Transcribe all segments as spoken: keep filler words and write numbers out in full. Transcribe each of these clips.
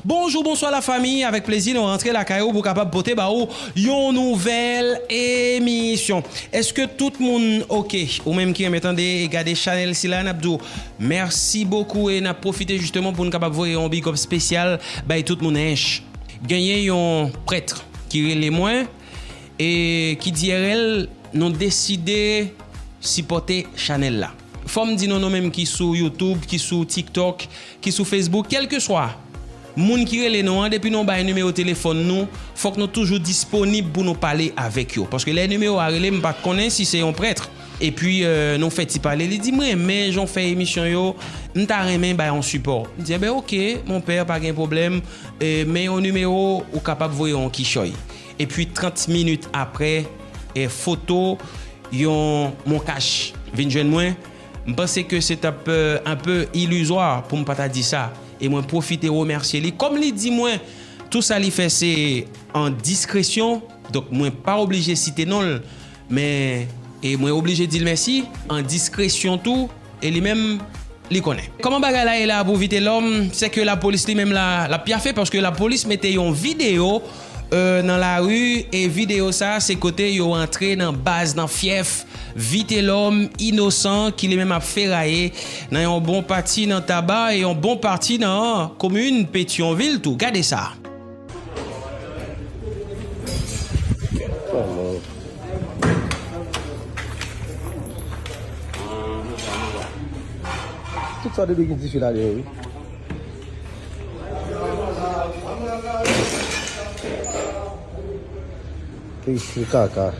Bonjou, bonswa lafanmi, avèk plezi nou rantre lakay ou pou kapab pote ba ou yon nouvèl emisyon. Èske tout moun oke? Ou menm ki renmen tande e gade chanèl sila, n ap di w mèsi bokou e n ap pwofite jisteman pou n kapab voye yon big up espesyal bay tout moun ench. Genyen yon prèt ki rele mwen e ki di R L nou deside sipòte chanèl la. Fò m di nou, nou menm ki sou YouTube, ki sou TikTok, ki sou Facebook, kèlkeswa moun ki rele nou an, depi nou bay nimewo telefòn nou, fòk nou toujou disponib pou nou pale avèk yo. Paske lè nimewo a rele, m pa konnen si se yon prèt. Epi, euh, nou fè ti pale, li di, "M renmen jan w fè emisyon yo, m ta renmen bay yon sipò." M di, "Enben, oke, mon pè, pa gen pwoblèm, eh, men yon nimewo, ou kapab voye yon kichòy." Epi, trant minit apre, eh, foto yon monkach vin jwenn mwen. M panse ke se t ap, euh, un peu illusoire pou m pa ta di sa. E mwen pwofite remèsye li. Kòm li di mwen, tou sa li fè se an diskresyon, donk mwen pa oblije site non l, men, e mwen oblije di l mèsi, an diskresyon tou, e li menm, li konnen. Kòman bagay la ye la pou Vitelhomme, se ke lapolis li menm la, l ap pyafe, paske lapolis mete yon videyo, euh, nan lari, e videyo sa, se kote yo antre nan baz, nan fyèf, Vitelhomme Innocent, ki li menm ap feraye nan yon bon pati nan Taba e yon bon pati nan komin Petyonvil tou. Gade sa. Tout sa depi gen dife la deyò, wi. Te itil kaka.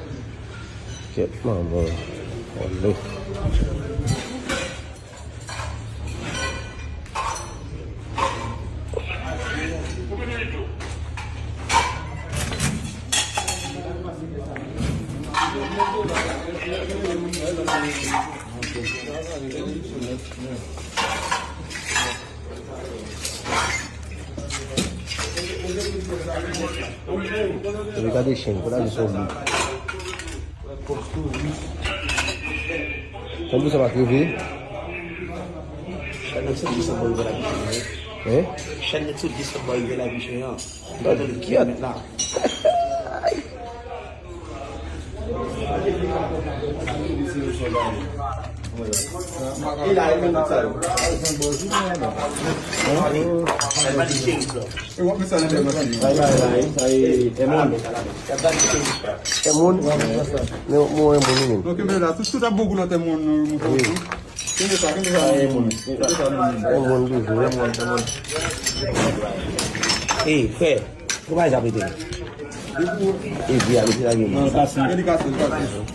Kèt manman. Olè. Gade chen, gade son bout. Tanbou sa pa kreve. Chèn nan sou dis ap bay vè lavi chen an. Hein? Chèn nan sou dis ap bay vè lavi chen an. Li pa tande ki kilomèt la. E la, e menm sa yo. Hein? Bay, bay, bay, sa e, e moun. E moun? Men, mwen, e moun, li menm. Non, kenbe la, tout, tout ap bon pou lòt e moun, nou, nou. Wi. Kenbe sa, kenbe sa, e moun. Kenbe sa, nou, nou. E moun, toujou. E moun, e moun. Ey, frè, kòman sa pete? E vi a, li te lage moun. Non, li kase, li kase, li kase.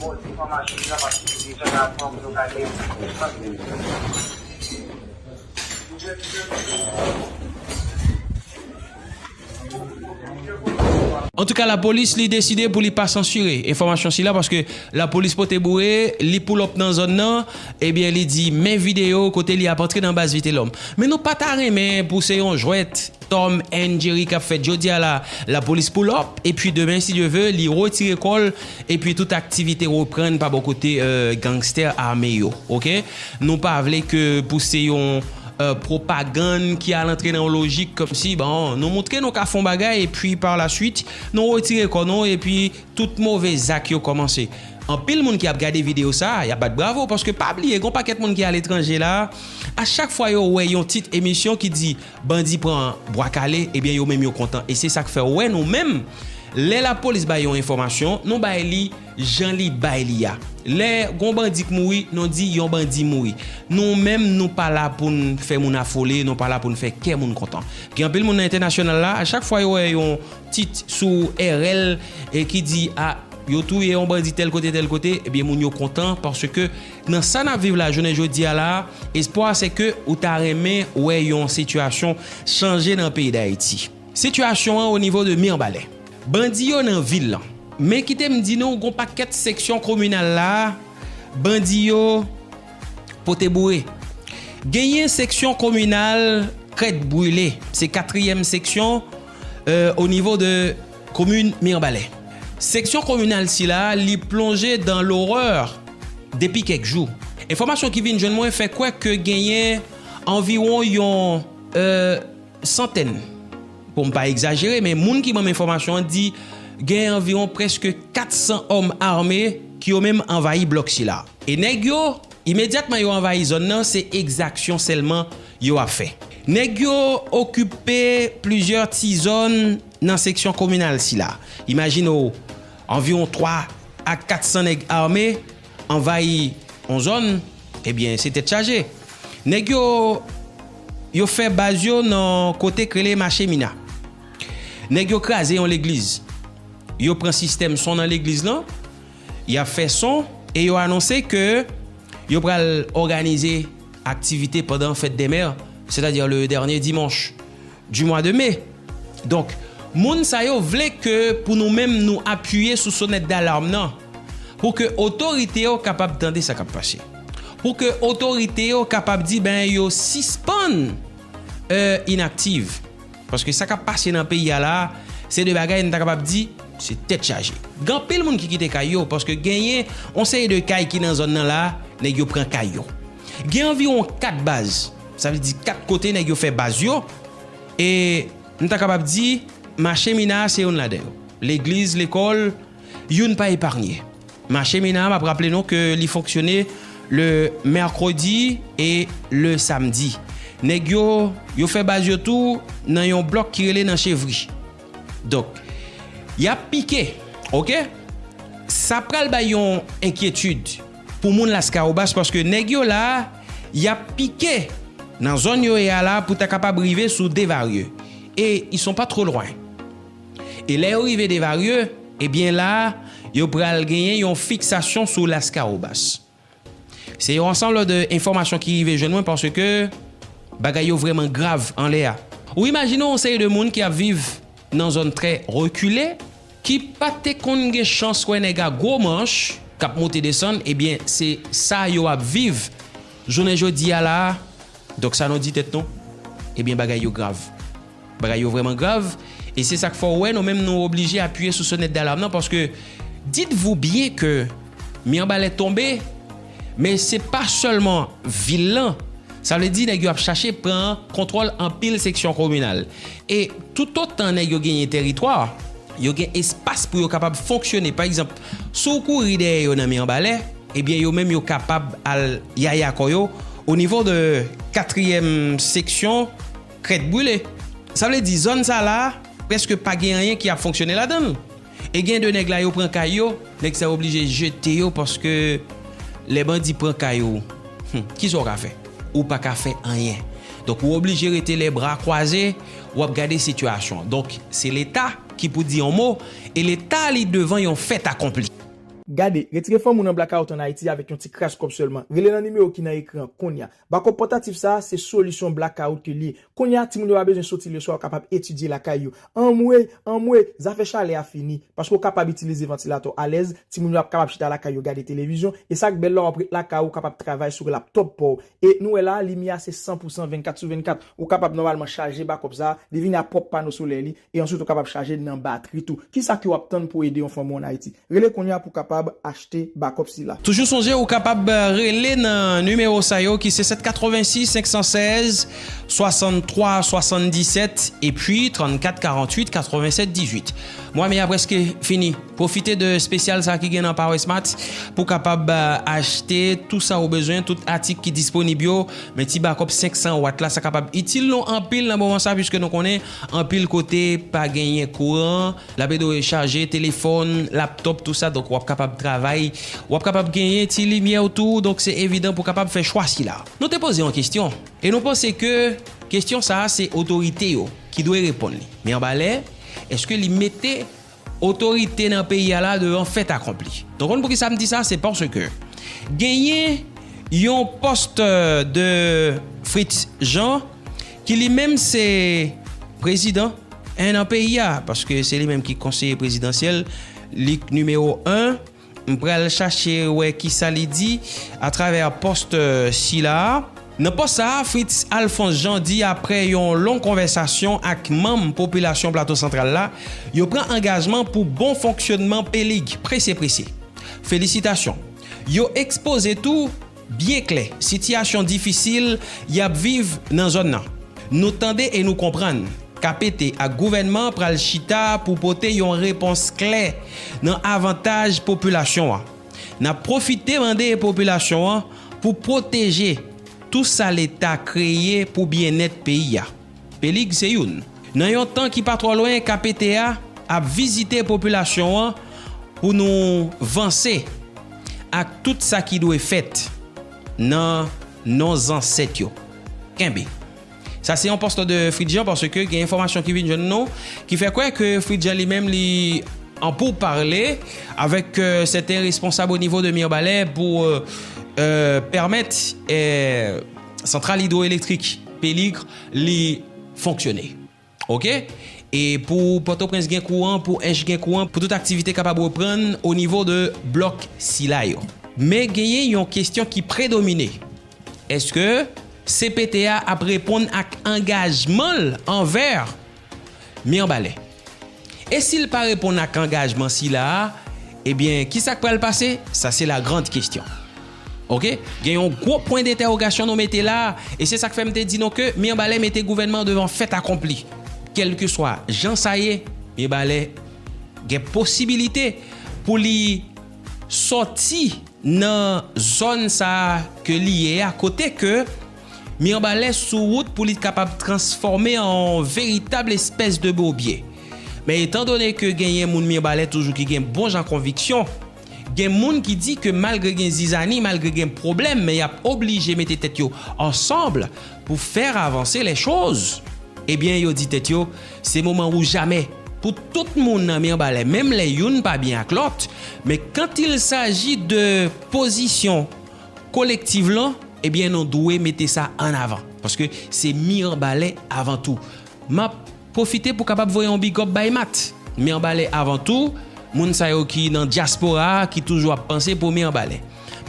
Antouka, lapolis, li deside pou li pa sansire enfòmasyon sila, paske lapolis pote boure, li pull up nan zòn nan, ebyen, li di, men videyo kote li ap antre nan baz Vitelhomme. Men nou pa ta renmen pou se yon jwèt Tom and Jerry k ap fèt. Jodi a la, lapolis pull up, epi demen, si Dye ve, li retire kò l, epi tout aktivite reprann pa bò kote, euh, gangstè ame yo, oke? Nou pa vle ke pou se yon, euh, pwopagann ki al antre nan yon lojik kòmsi, bon, nou montre nou ka fè yon bagay, epi pa la swit, nou retire kò nou, epi tout move zak yo kòmanse. Anpil moun ki ap gade videyo sa a, y ap bat bravo, paske pa bliye, gen yon pakèt moun ki aletranje la, a chak fwa yo wè yon tit emisyon ki di, bandi pran Bwa Kale, ebyen, yo menm yo kontan. E se sa k fè w wè nou menm, lè lapolis bay yon enfòmasyon, nou bay li jan li bay li a. Lè gon bandi k mouri, nou di yon bandi mouri. Nou menm, nou pa la pou n fè moun afole, nou pa la pou n fè kè moun kontan. Gen anpil moun nan entènasyonal la, a chak fwa yo wè yon tit sou R L e ki di, a, yo touye yon bandi tèl kote, tèl kote, ebyen, moun yo kontan, paske nan sa n ap viv la, jounen jodi a la, espwa se ke ou ta renmen wè yon sitiyasyon chanje nan peyi Dayiti. Sitiyasyon an o nivo de Mibalè. Bandi yo nan vil lan. Men kite m di nou, gon pakèt seksyon kominal la, bandi yo pote boure. Genyen seksyon kominal Crête Brûlée, se katriyèm seksyon, euh, o nivo de komin Mibalè. Seksyon kominal sila, li plonje dan lorè depi kèk jou. Enfòmasyon ki vin jwenn mwen fè kwè ke genyen anviwon yon, euh, santèn Pou m pa egzajere, men moun ki ban m enfòmasyon an di gen anviwon prèske kat san òm ame ki yo menm anvayi blòk sila. E nèg yo, imedyatman yo anvayi zòn nan, se egzaksyon sèlman yo ap fè. Nèg yo okipe plizyè ti zòn nan seksyon kominal sila. Imajine w, anviwon twa a kat san nèg ame anvayi yon zòn, ebyen, se tèt chaje. Nèg yo, yo fè baz yo nan kote k rele Mache Mina. Nèg yo kraze yon legliz. Yo pran sistèm son nan legliz lan, y ap fè son e yo anonse ke yo pral òganize aktivite pandan fèt dè mè, sètadi le dènye dimanch du mois de mai. Donk, moun sa yo vle ke pou nou menm nou apiye sou sonèt dalam nan, pou ke otorite yo kapab tande sa k ap pase. Pou ke otorite yo kapab di, ben, yo sispann euh, inaktiv. Paske sa k ap pase nan peyi a la, se de bagay n ta kapab di, se tèt chaje. Gen anpil moun ki kite kay yo, paske genyen yon seri de kay ki nan zòn nan la, nèg yo pran kay yo. Gen anviwon kat baz, sa vle di kat kote nèg yo fè baz yo, e n ta kapab di, Mache Mina se youn ladan yo. Legliz, lekòl, youn pa epanye. Mache Mina, m ap raple nou ke li fonksyone le mèkredi e le samdi. Nèg yo, yo fè baz yo tou nan yon blòk ki rele nan Chevri. Donk, y ap pike, oke? Sa pral bay yon enkyetid pou moun Laskawobas, paske nèg yo la, y ap pike nan zòn yo ye a la pou ta kapab rive sou Desvarieux. E ils sont pas trop loin. E lè yo rive Desvarieux, ebyen la, yo pral genyen yon fiksasyon sou Laskawobas. Se yon ansanm de enfòmasyon ki rive jwenn mwen paske bagay yo vrèman grav anlè a. Ou imajine yon seri de moun ki ap viv nan zòn trè rekile, ki pa te konn gen chans wè nèg a gwo manch k ap monte desann, ebyen, se sa yo ap viv jounen jodi a la. Donk, sa nou di tèt nou, ebyen, bagay yo grav. Bagay yo vrèman grav. E se sa k fè w wè nou menm nou oblije apiye sou sonèt dalam nan, paske, dites-vous bien que Mirebalais tonbe, men se pa sèlman vil lan. Sa vle di nèg yo ap chache pran kontwòl anpil seksyon kominal. E toutotan nèg yo genyen teritwa, yo gen espas pou yo kapab fonksyone. Pa egzanp, si w kouri dèyè yo nan Mirebalais, ebyen yo menm yo kapab al yaya kò yo o nivo de katriyèm seksyon Crête Brûlée. Sa vle di zòn sa la, prèske pa gen anyen ki ap fonksyone ladan l. E gen de nèg la yo pran kay yo, nèg sa yo oblije jete yo paske lè bandi pran kay ou, hmm, kisa w ka fè? Ou pa ka fè anyen. Donk ou oblije rete lè bra kwaze, w ap gade sitiyasyon an. Donk se Leta ki pou di yon mo, e Leta li devan yon fèt akonpli. Gade, retire fanmi w nan blakawout ann Ayiti avèk yon ti kras kòb sèlman. Rele nan nimewo ki nan ekran an kounye a. Bakòp pòtatif sa a, se solisyon blakawout ke li ye. Kounye a, timoun yo pa bezwen soti leswa, yo kapab etidye lakay yo. Anmwe, anmwe, zafè chalè a fini, paske w kapab itilize vantilatè w alèz, timoun yo ap kapab chita lakay yo gade televizyon, e sa k bèl la, w ap ret lakay ou, w kapab travay sou laptòp pa w. E nou wè la, limyè a se san pou san vennkat sou vennkat. Ou kapab nòmalman chaje bakòp sa a, li vini ak pwòp pano solè li, e answit ou kapab chaje nan batri tou. Kisa ke w ap tann pou ede yon fanmi w ann Ayiti? Rele kounye a pou w kapab achte bakòp sila. Toujou sonje, ou kapab rele nan nimewo sa yo ki se sèt katrevensis senk san sèz swasanntwa swasanndisèt epi trannkat karanntuit katrevennsèt dizuit. Mwa me a prèske fini. Pwofite de espesyal sa ki gen nan Power Smart pou w kapab, eh, achte tou sa ou bezwen, tout atik ki disponib yo. Men ti bakòp senk san wat la, sa kapab itil nou anpil nan moman sa, piske nou konnen anpil kote pa genyen kouran, l ap ede w rechaje telefòn, laptòp, tou sa. Donk, w ap kapab travay, w ap kapab genyen ti limyè w tou. Donk, se evidan pou w kapab fè chwa sila. Nou te poze yon kesyon, e nou panse ke kesyon sa a, se otorite yo ki dwe reponn li. Men anba lè, èske li mete otorite nan peyi a la devan fèt akonpli? Donk, konn poukisa m di sa? Se paske genyen yon pòs de Fritz Jean, ki li menm se prezidan en nan peyi a, paske se li menm ki konseye prezidansyèl, lik nimewo en. M pral chache wè kisa li di atravè pòs, euh, sila a. Nan pòs sa a, Fritz Alphonse Jean di, aprè yon long konvèsasyon ak manm popilasyon Plato Santral la, yo pran angajman pou bon fonksyònman P-Lig, prese prese. Felisitasyon. Yo ekspoze tou byen klè sitiyasyon difisil y ap viv nan zòn nan. Nou tande e nou konprann. K P T ak gouvènman pral chita pou pote yon repons klè nan avantaj popilasyon an. N ap pwofite mande popilasyon an pou pwoteje tou sa Leta kreye pou byennèt peyi a. Pelig se youn. Nan yon tan ki pa twò lwen, K P T a ap vizite popilasyon an pou nou vanse ak tout sa ki dwe fèt nan non zansèt yo. Kenbe. Sa se yon post de Fritz Jean, paske gen enfòmasyon ki vin jwenn nou ki fè kwè ke Fritz Jean li menm li an pou pale avèk euh, sèten responsab o nivo de Mibalè pou euh, euh, pèmèt euh, santral idwoelektrik Peligre li fonksyone. Oke? E pou Pòtoprens gen kouran, pou Ench gen kouran, pou tout aktivite kapab reprann o nivo de blòk sila yo. Men genyen yon kesyon ki predomine. Èske C P T a ap reponn ak angajman l anvè Mibalè? E si l pa reponn ak angajman sila a, ebyen, ki sa k pral pase? Sa se la grande question. Oke? Gen yon gwo pwen dentèwogasyon nou mete la a, e se sa k fè m te di nou ke Mibalè mete gouvènman an devan fèt akonpli. Kèlkeswa jan sa ye, Mibalè gen posibilite pou li sòti nan zòn sa a ke li ye a, kote ke Mibalè sou wout pou li kapab transfòme an veritab espès de bobye. Men etan done ke genyen moun Mibalè toujou ki gen bon jan konviksyon, gen moun ki di ke malgre gen zizani, malgre gen pwoblèm, men y ap oblije mete tèt yo ansanm pou fè avanse lè choz. Ebyen, yo di tèt yo, se moman ou jamè pou tout moun nan Mibalè, menm lè youn pa byen ak lòt, men quand il s'agit de pozisyon kolektiv lan, ebyen, nou dwe mete sa an avan. Paske se Mibalè avan tou. M ap pwofite pou kapab voye yon big up bay Mat. Mibalè avan tou, moun sa yo ki nan dyaspora a, ki toujou ap panse pou Mibalè.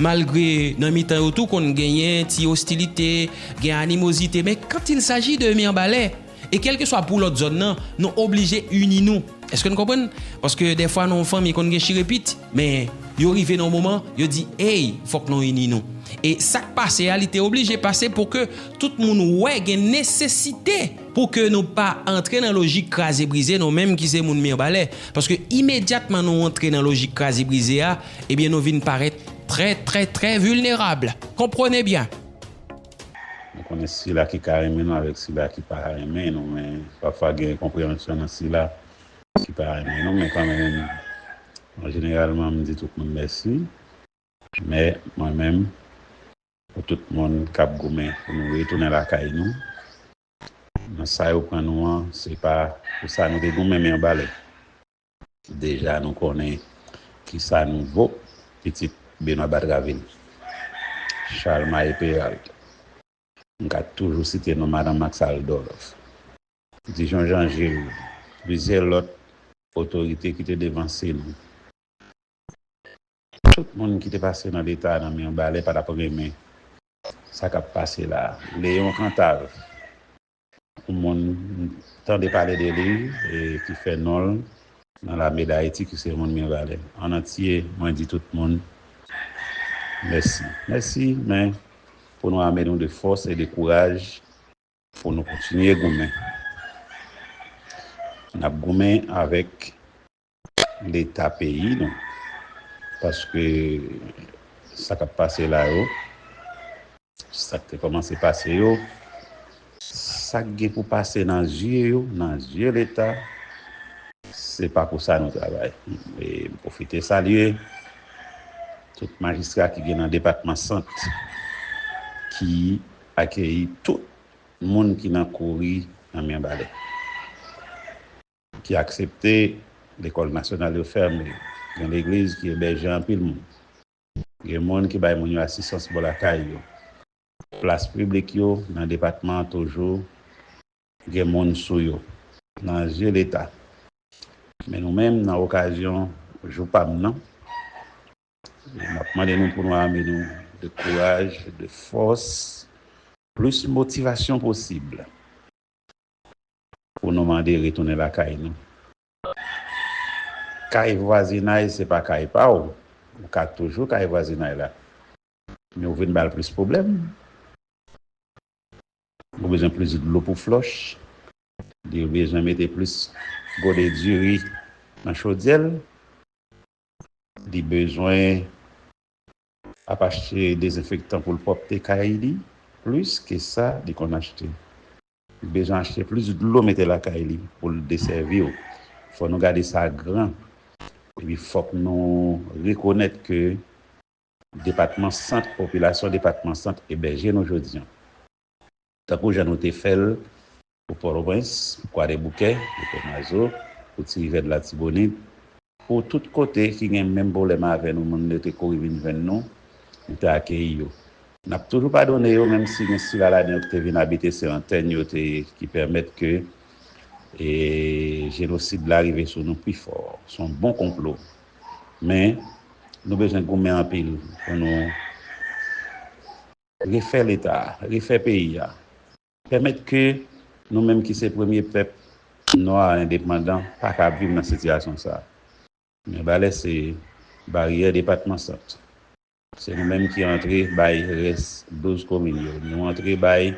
Malgre nan mitan yo tou konn genyen ti ostilite, gen animozite, men quand il s'agit de Mibalè, e kèlkeswa pou lòt zòn nan, nou oblije ini nou. Èske n konprann? Paske dèfwa nan yon fanmi konn gen chirepit, men yo rive nan yon moman, yo di, ey, fòk nou ini nou. E sa k pase a, li te oblije pase pou ke tout moun wè gen nesesite pou ke nou pa antre nan lojik kraze brize, nou menm ki se moun Mibalè. Paske imedyatman nou antre nan lojik kraze brize a, ebyen nou vin parèt trè, trè, trè vilnerab. Konprann byen. Nou konnen sila ki ka renmen nou avèk sila ki pa renmen nou, men pafwa gen konpreyansyon nan sila ki pa renmen nou, men kanmenm, an jeneralman, m di tout moun mèsi. Men, mwen menm, pou tout moun k ap goumen pou nou retounen lakay nou, nan sa yo pran nou an, se pa pou sa nou te goumen, men anba lè. Deja nou konnen ki sa nou vo, pitit Benwa Batravil, Chalmaye Peralt. M ka toujou site non madan Max Aldolphe, Dijon Jean Gilles, plizyè lòt otorite ki te devanse nou. Tout moun ki te pase nan Leta nan men yon balè pa t ap renmen sa k ap pase la a. Léon Cantave, yon moun m tande pale de li, e ki fè non l nan lame Dayiti, ki se yon moun Mibalè. An antye, mwen di tout moun mèsi. Mèsi, men pou nou ame nou de fòs e de kouraj pou nou kontinye goumen. N ap goumen avèk Leta peyi nou, paske sa k ap pase la yo, sa k te kòmanse pase yo, sa k gen pou pase nan zye yo, nan zye Leta, se pa pou sa nou travay. E m pwofite salye tout majistra ki gen nan depatman Sant ki akeyi tout moun ki nan kouri nan men balè, ki aksepte lekòl nasyonal yo fèmen, gen legliz ki ebèje anpil moun, gen moun ki bay moun yo asistans bò lakay yo, plas piblik yo nan depatman an toujou gen moun sou yo nan zye Leta. Men nou menm, nan okazyon jou pa m nan, m ap mande nou pou nou ame nou de kouraj, de fòs, plis motivasyon posib pou nou mande retounen lakay nou. Kay vwazinay se pa kay pa w. Ou ka toujou kay vwazinay la. Men ou vin ba l plis pwoblèm. Ou bezwen plis dlo pou flòch. Li bezwen mete plis gode diri nan chodyè l. Li bezwen ap achte dezenfektan pou l pwòpte kay li, plis ke sa li konn achte. Li bezwen achte plis dlo mete lakay li pou l desèvi w. Fò nou gade sa gran. Epi fòk nou rekonèt ke depatman Sant, popilasyon depatman Sant ebèje nou jodi a. Tankou jan nou te fè l pou Pòtoprens, pou Kwadèboukè, pou Pòmazo, pou Ti Rivè de Latibonit, pou tout kote ki gen menm pwoblèm avè nou, moun yo te kouri vin jwenn nou, nou te akeyi yo. N ap toujou padone yo, menm si gen sila ladan yo ki te vin abite, se antèn yo te, ki pèmèt ke, e, jenosid la rive sou nou pi fò. Se yon bon konplo. Men, nou bezwen goumen anpil pou nou refè Leta a, refè peyi a. Pèmèt ke nou menm ki se premye pèp nwa endepandan pa ka ap viv nan sitiyasyon sa a. Mibalè se baryè depatman Sant. Se nou menm ki antre bay rès douz komin yo. Nou antre bay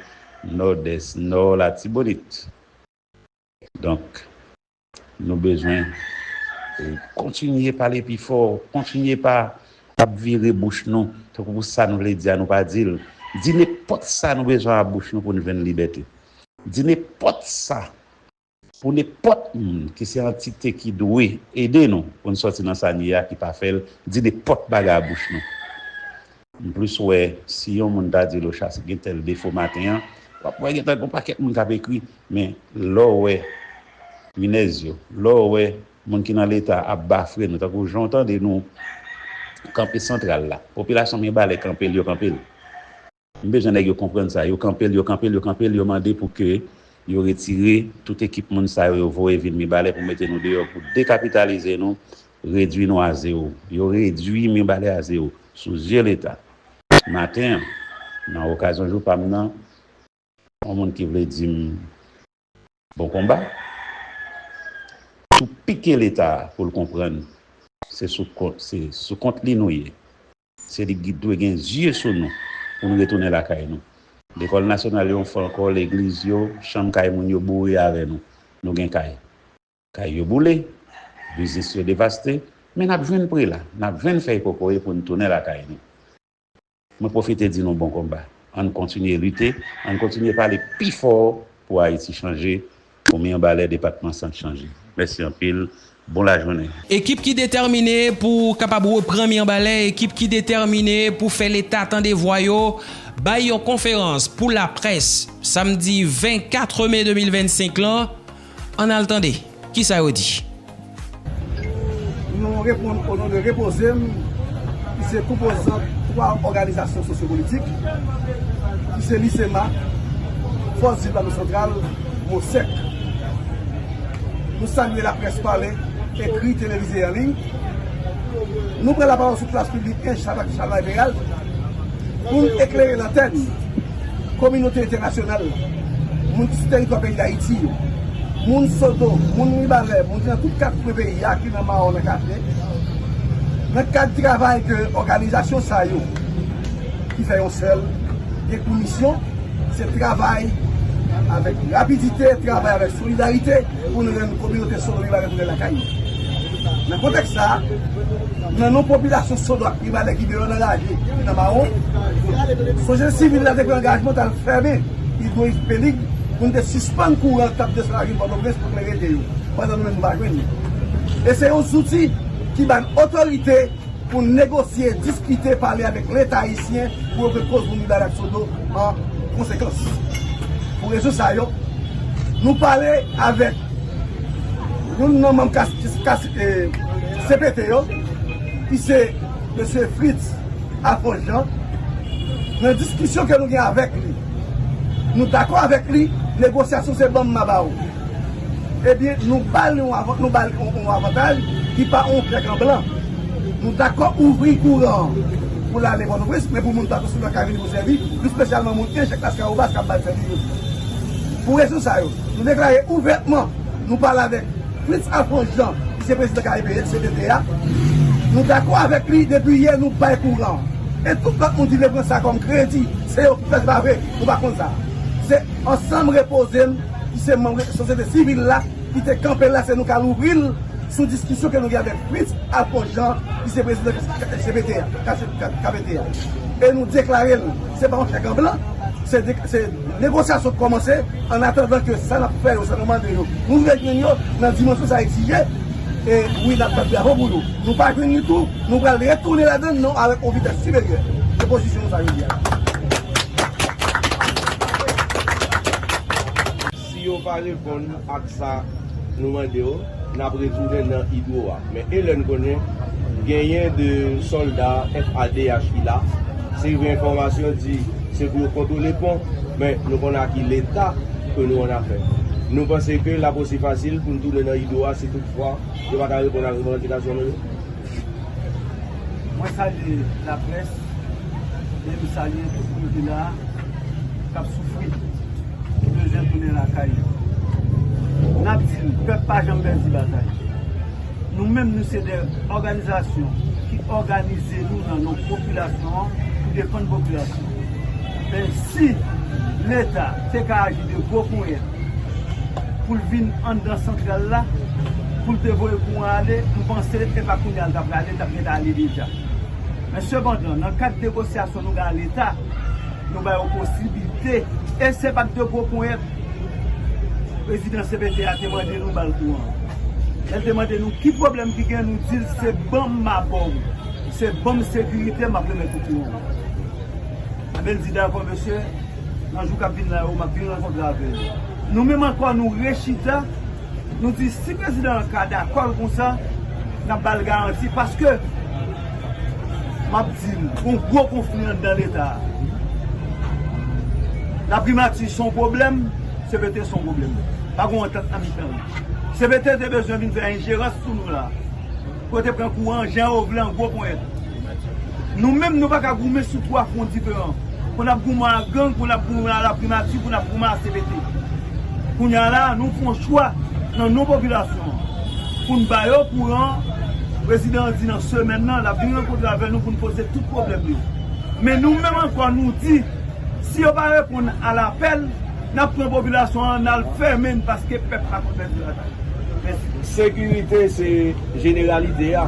Nòdès, Nò Latibonit. Donk, nou bezwen, e, kontinye pale pi fò, kontinye pa ap vire bouch nou, tankou pou sa nou vle di a, nou pa di l. Di nenpòt sa nou bezwen a bouch nou pou n jwenn libète. Di nenpòt sa pou nenpòt moun ki se antite ki dwe ede nou pou n sòti nan sa n ye a ki pa fè l, di nenpòt bagay a bouch nou. M plis wè, si yon moun ta di Lochas gen tèl defo maten an, w ap wè gen tan gen yon pakèt moun k ap ekri, men lè w wè minèz yo, lè w wè moun ki nan Leta ap bafre nou, tankou jan w tande nou kanpe santral la, popilasyon Mibalè kanpe l, yo kanpe l. M bezwen nèg yo konprann sa, yo kanpe l, yo kanpe l, yo kanpe l, yo mande pou ke yo retire tout ekip moun sa yo, yo voye vin Mibalè pou mete nou deyò, pou dekapitalize nou, redwi nou a zewo. Yo redwi Mibalè a zewo sou zye Leta. Maten an, nan okazyon jou pa m nan, yon moun ki vle di m bon konba, tou pike Leta a pou l konprann se sou kont, se sou kont li nou ye. Se li ki dwe gen zye sou nou pou nou retounen lakay nou. Lekòl nasyonal yo, yon fwa ankò, legliz yo, chanm kay moun yo boure avè nou. Nou gen kay. Kay yo boule, biznis yo devaste, men n ap jwenn pre la, n ap jwenn fèy kokoye pou n tounen lakay nou. Mwen pwofite di nou bon konba. Ann kontinye lite, ann kontinye pale pi fò pou Ayiti chanje, pou Mibalè depatman Sant chanje. Mèsi anpil, bon lajounen. Ekip ki detèmine pou kapab repran Mibalè, ekip ki detèmine pou fè Leta tande vwa yo, bay yon konferans pou laprès samdi vennkat me de mil vennsenk lan. Ann al tande kisa yo di. Nou reponn o non de Repoze m, ki se konpozant twa òganizasyon sosyopolitik, ki se Lisema, Fòs Viv Plato Santral, Mosèk. Nou salye laprès pale, ekri, televize, an liy. Nou pran lapawòl sou plas piblik Ench avèk Chalmay Peral pou n eklere lantèn kominote entènasyonal, moun ki sou teritwa peyi Dayiti yo, moun Sodo, moun Mibalè, moun ki nan tout kat kwen peyi a, ki nan mawon, nan kafe, nan kad travay ke òganizasyon sa yo, ki fè yon sèl, gen pou misyon, se travay avèk rapidite, travay avèk solidarite pou n rann kominote Sodo Mibalè tounen lakay yo. Nan kontèks sa a, nan non popilasyon Sodo ak Mibalè ki byen anraje, ki nan mawon, sosyete sivil la te pran angajman t al fèmen idwoyik Pelig pou n te sispann kouran k ap desann lari Pòtoprens pou klere je yo, pandan nou menm nou pa jwenn li. E se yon zouti ki ba n otorite pou n negosye, diskite, pale avèk Leta ayisyen pou yo pran koz moun Mibalè ak Sodo an konsekans. Pou rezon sa yo, nou pale avèk youn nan manm kas, kas, eh, C P T yo, ki se mesye Fritz Alphonse Jean. Nan diskisyon ke nou gen avèk li, nou dakò avèk li, negosyasyon se ban m, m a ba ou. Ebyen, nou ba l yon avan-, nou ba l yon, yon avantaj ki pa yon chèk an blan. Nou dakò ouvri kouran an pou l ale Pòtoprens, men pou moun Plato Santral ka vini pou sèvi, plis espesyalman moun Ench ak Laskawobas k ap ba l sèvis jodi. Pou rezon sa yo, nou deklare ouvètman, nou pale avèk Fritz Alphonse Jean, ki se prezidan K E P, C P T a. Nou dakò avèk li, depi yè nou bay kouran. E tout lòt moun ki vle pran sa kòm kredi, se yo ki fè, se pa vre, nou pa konn sa. Se ansanm Repoze m, Se manm sosyete sivil la ki te kanpe la, se nou k al ouvri l sou diskisyon ke nou gen avèk Fritz Alphonse Jean, ki se prezidan K P T a, K P T a. E nou deklare l, se pa yon chèk an blan, se de, se negosyasyon k kòmanse, an atandan ke sa n ap fè yo, sa nou mande yo, nou rive jwenn yo nan dimansyon sa egzije. E wi, n ap bat bravo pou nou. Nou pa jwenn li tou, nou pral retounen ladan l non avèk yon vitès siperyè. Se pozisyon nou sa jodi a. Si yo pa reponn ak sa nou mande yo, n ap retounen nan idwo a. Men e lè n konnen genyen de sòlda F A D H ki la, se vre enfòmasyon di se pou yo kontwole pon, men nou konnen a ki leta ke nou annafè. Nou panse ke l ap osi fasil pou n tounen nan idwo a si toutfwa yo pa ka reponn ak revandikasyon nou yo. Mwen salye laprès, e m salye tout moun ki la, k ap soufri, ki bezwen tounen lakay yo. N ap di l, pèp pa janm pèdi batay. Nou menm, nou se de òganizasyon ki òganize nou nan non popilasyon an pou defann popilasyon. Men si Leta te ka aji de gwo ponyèt pou l vin anndan santral la, pou l te voye kouran ale, m panse e pa kounye a l t ap prale, l t ap gentan ale deja. Men sepandan, nan kad negosyasyon nou gen ak Leta, nou ba yo posiblite, e se pa t de gwo ponyèt prezidan C P T a te mande nou ba l kouran. Lè l te mande nou ki pwoblèm ki gen, nou di l se ban m m a ba w, se ban m sekirite m ap remèt ou kouran. Enben, l di, dakò, mesye, nan jou k ap vin la yo, m ap vin rankontre avè nou. Nou menm ankò, nou rechita, nou di, si prezidan an ka dakò l konsa, n ap ba l garanti, paske, m ap di l, gon gwo konfli anndan Leta a. Laprimati se yon pwoblèm, C P T se yon pwoblèm. Pa gon antant nan mitan yo. C P T te bezwen vin fè enjerans sou nou la. Pou yo te pran kouran jan yo vle an gwo ponyèt. Nou menm, nou pa ka goumen sou twa fwon diferan. Pou n ap goumen ak gang, pou n ap goumen ak laprimati, pou n ap goumen ak C P T. Kounye a la, nou fè yon chwa nan non popilasyon an. Pou n ba yo kouran, prezidan an di nan semèn nan, l ap vin rankontre avè nou pou n poze tout pwoblèm yo. Men nou menm ankò, nou di, si yo pa reponn a lapèl, n ap pran popilasyon an, n al fèmen n, paske pèp pa konn pèdi batay. Mèsi. Sekirite se jeneralite a.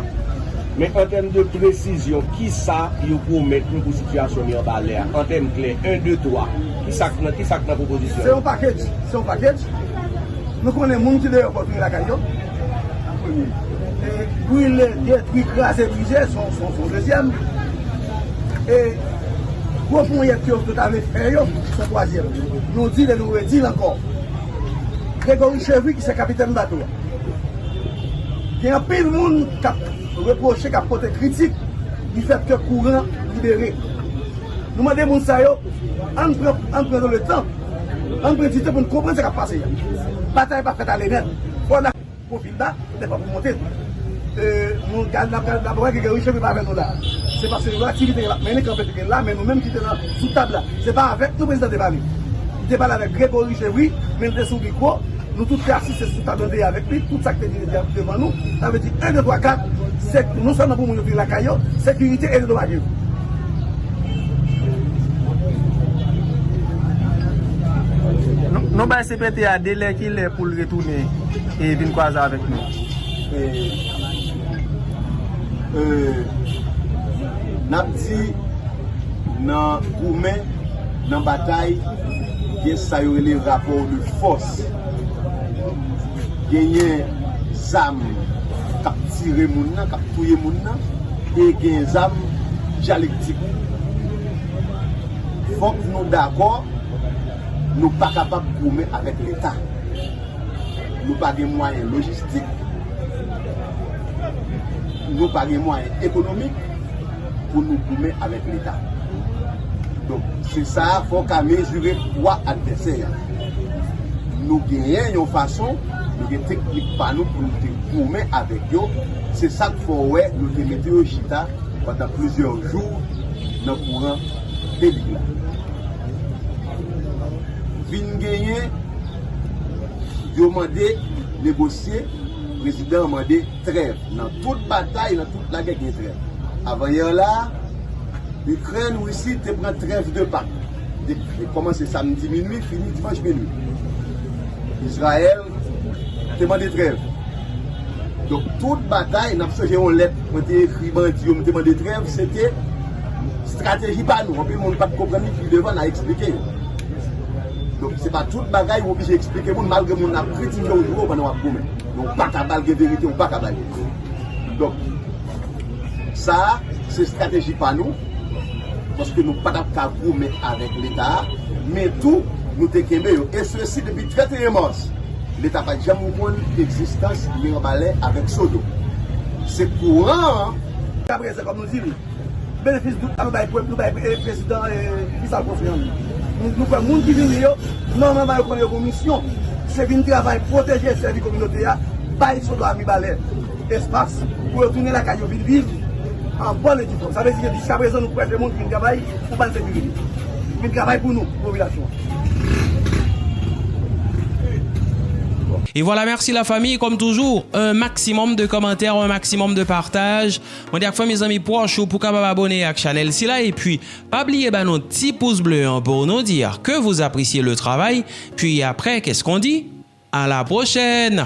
Men an tèm de presizyon, kisa yo pwomèt nou pou sitiyasyon nou anba lè a? An tèm klè, en, de, twa, kisa k nan, kisa k nan pwopozisyon? Se yon package, se yon package. Nou konnen moun ki deyò pòt vire lakay yo. An premye. E brile, detwi, kraze, brize, se yon, se yon, se yon dezyèm. E gwo ponyèt yo, yo ta vle fè yo, se yon twazyèm. Nou di l e nou redi l ankò. Gregory Chevry, ki se kapitèn bato a. Gen anpil moun k ap repwoche, k ap pote kritik, difèt ke kouran libere. Nou mande moun sa yo, ann pran, ann pran letan, ann pran ditan pou n konprann sa k ap pase a. Batay pa fèt ale nèt. Fò n a pwofil ba, lè pa pou monte. E, nou gad, n ap gad, n ap wè ke Gregory Chevry pa avè nou la. Se paske yon aktivite l ap mennen, kanpe l la, men nou menm ki te nan, sou tab la, se pa avèk nou prezidan te pale. Li te pale avèk Gregory Chevry, men li te sou mikwo. Nou tout te asiste sou tab la, te avèk li, tout sa k te di devan nou, sa vle di en, de, twa, kat, se non sèlman pou moun yo vin lakay yo, sekirite e dedomage yo. Nou, nou bay C P T a delè ki lè pou l retounen e vin kwaze avèk nou. E, e, n ap di, nan goumen, nan batay, gen sa yo rele rapò de fòs. Genyen zam k ap tire moun nan, k ap touye moun nan, e gen zam dyalektik. Fòk nou dakò, nou pa kapab goumen avèk Leta. Nou pa gen mwayen lojistik, nou pa gen mwayen ekonomik pou nou goumen avèk Leta. Donk, se sa a, fò w ka mezire pwa advèsè a. Nou genyen yon fason, nou gen teknik pa nou pou nou te goumen avèk yo. Se sa k fè w wè nou te mete yo chita pandan plizyè jou nan kouran peyi la. Vin genyen, yo mande negosye, prezidan an mande trèv. Nan tout batay, nan tout lagè, gen trèv. Avanyè la, Ikrèn, Risi te pran trèv de Pak. Te, te kòmanse samdi minui, fini dimanch minui. Izrayèl te mande trèv. Donk, tout batay, n ap sonje yon lèt mwen te ekri bandi yo, m te mande trèv, se te estrateji pa nou. Anpil moun pa t konprann li, pi devan n a eksplike yo. Donk, se pa tout bagay ou oblije eksplike moun, malgre moun ap kritike w, ou pandan w ap goumen. Men w pa ka ba l gen verite, ou pa ka ba l. Donk, sa a, se estrateji pa nou, paske nou pa t ap ka goumen avèk Leta a, men tou, nou te kenbe yo. E sesi depi trannteyen mas. Leta pa t janm konn egzistans Miranbalè avèk Sodo. Se kouran an. Jiskaprezan, kòm nou di l, benefis dout la, nou bay pwèp, nou bay, eh, prezidan, eh, Visal konfyans. Nou, nou kwè moun ki vini yo, nòmalman yo konnen yo gen misyon. Se vin travay, pwoteje, sèvi kominote a, bay Sodo ak Mibalè espas pou yo tounen lakay yo, vin viv an bòn e di fòm. Sa vle di ke jiskaprezan nou prèske moun ki vin travay pou bann sekirite. Vin travay pou nou, popilasyon an. Et voilà, merci la famille. Comme toujours, un maximum de commentaires, un maximum de partage. Mande ak fanmi, zanmi, pwòch ou pou kapab abone ak chanèl sila. Epi, pa bliye ba nou ti pous ble an pou nou dir ke vous appréciez le travail. Puis après, qu'est-ce qu'on dit? À la prochaine!